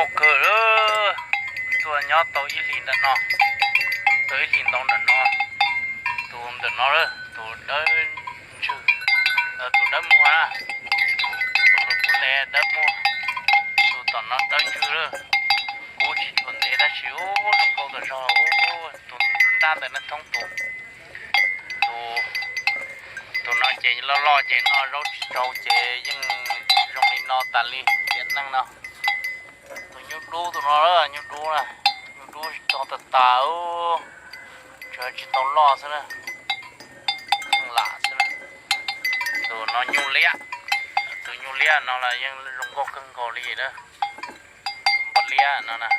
Kawg, tuaj nyob tau ib hlis ntawm no, tau ib hlis ntau ntawm no, tus ntawm no, tus dawb ntswg, tus dawb muag na, tus kub le dawb muag, tus tom no dawb ntswg lawm. Kub tsis tshua ntev tab sis ub zoo nkauj tas zog, tus nrab ntawm no thoob tus, tus, tus no ces loj loj ces noj zaub tsis tau ces yeej zoo li no tas li tiam neej no. Tus nyuj dub tus no, nyuj dub na, nyuj dub tsis tau tas tas, tsuas tsis tau loj xwb na, lam xwb na. Tus no nyuj liab, tus nyuj liab no los yeej zoo nkauj kawg nkaus li na. Npog liab no na.